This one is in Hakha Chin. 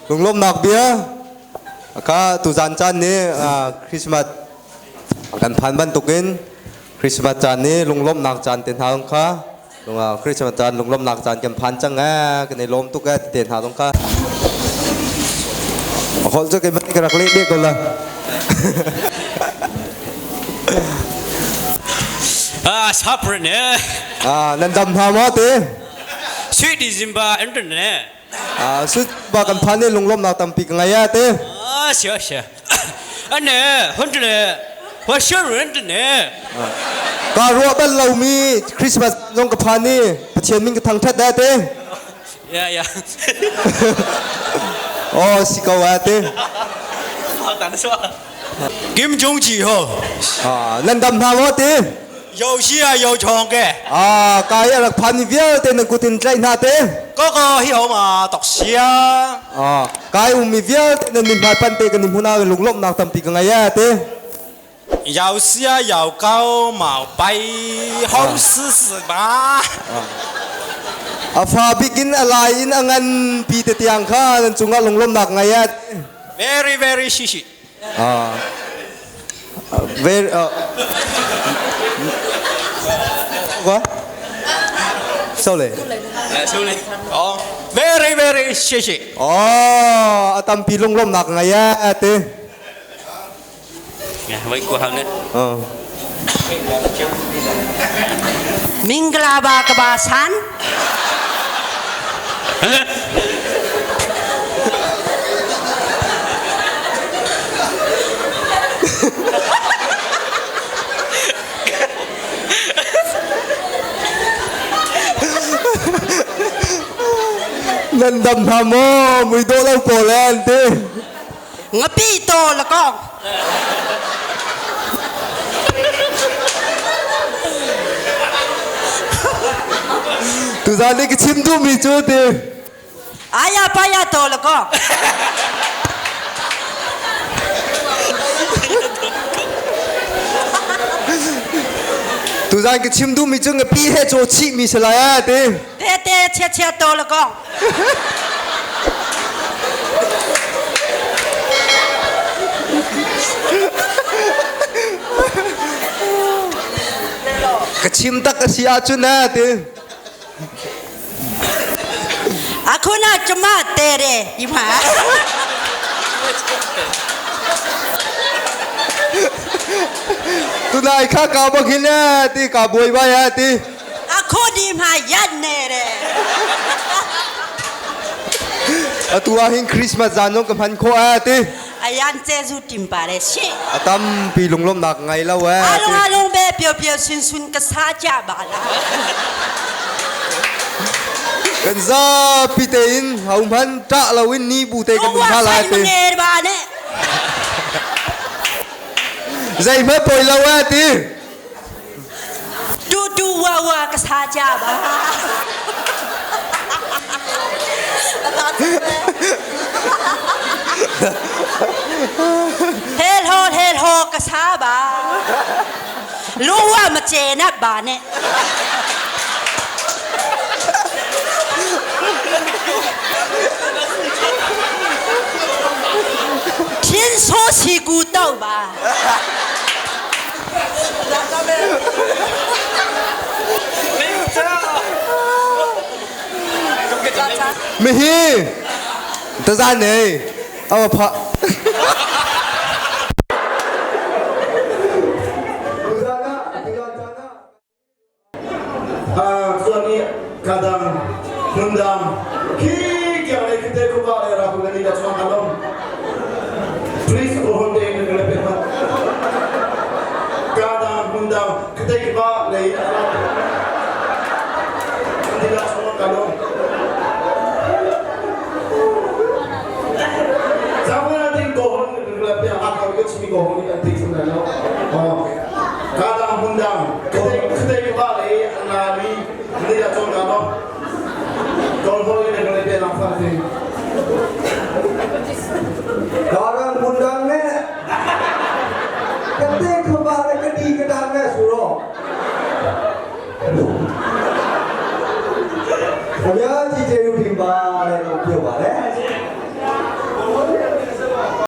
Lunglawmhnak bia ka tuzan caan nih Christmas kan phan bantukin Christmas caan nih lunglawmhnak caan te hna zong kha Christmas caan lunglawmhnak caan kan phan cang ee kan i lawm tuk ee te hna zong kha holh cu keimah ka rak leh deh ko la. Ah, sapre ne. Ah, nan dam hna maw te? Sweet December internet. Ah, sut ba kan phan ne lunglawmnak tampi ka ngai a te. Ah, sia sia. Ane, huntle. Wa sure ne. Ka ruah bal lomi Christmas zong ka phan ni Pathian min ka thangthat da te. Ya ya. Oh, si ko a te. Kim Jong Chi ho. Ah, nan dam hna maw te? 有戏啊，有唱嘅。 Ah, kai a rak phan ni vialte nan kutin tlaih hna te. 嗰個希好嘛，讀書啊。 Ah, kai ummi vialte nan min hmai pan te kan in huna lunglawmhnak tampi ka ngei a te. 有事啊，有高毛病，好事是吧？ A fa bikin a lai in a ngan pi te tiang kha nan cungah lunglawmhnak ngei a. Very very 谢谢。 Ah. Very What? Sorry. Sorry. Oh, very very 谢谢。 Oh, a tampi lunglawmhnak ngei a te. Vậy của hàng đấy. Oh. Minglaba kabasan. Nan dam hna maw mui dawh lo pawl an ti. Ngapi to la kong. Tuzan ni ka chim duhmi cu ti. Aya paya to la kong. Tuzan ka chim duhmi cu ngapi he caw chihmi si lai a ti. Te te chia chia to la kong. Ka chim tak a si ahcun na ti. Akuna chuma tere ima. Tunai kha ka bak hin ti ka buai bai ti. အခုဒီမှာရက်နေတယ် Atu ah hin Christmas zan zong ka hman khawh a ti. အရန်ကျေစုတင်ပါတယ်ရှင် A tampi lunglawmhnak ngei lo အား eh လုံး ti. အားလုံးပဲပျော်ပျော်ရွှင်ရွှင်ကစားကြပါလား Kan zapi tein hohmanh ṭah loin ni bu te kan လုံးဝ um hna lai ဆိုင်မ ti. ငယ်ပါနဲ့ Zeihmanh poi lo eh ti. တူတူဝဝကစားကြပါဟဲဟိုဟဲဟိုကစားပါလုံးဝမကျေနပ်ပါနဲ့ 天锁是孤岛吧？ Mihi tazan nei awa pha Chuan i ka dang hmundang khi tiang lei khi te khupa le ra ku ni da chuang alom please ko hon te ni le pe ma ka dang hmundang khite khupa lei ni da chuang alom Zaman ting ko hon ni le pe a ka ko chimi ko hon ni an ting sam na no ka dang hmundang khite khite khupa lei na mi ni da chuang alom Kol hon ni le pe lang fa te ကာရန်မွန်ဒန်နဲ့ကတဲ့ခဘာရကဒီကဒါနဲ့ဆိုတော့အများကြီးကျေ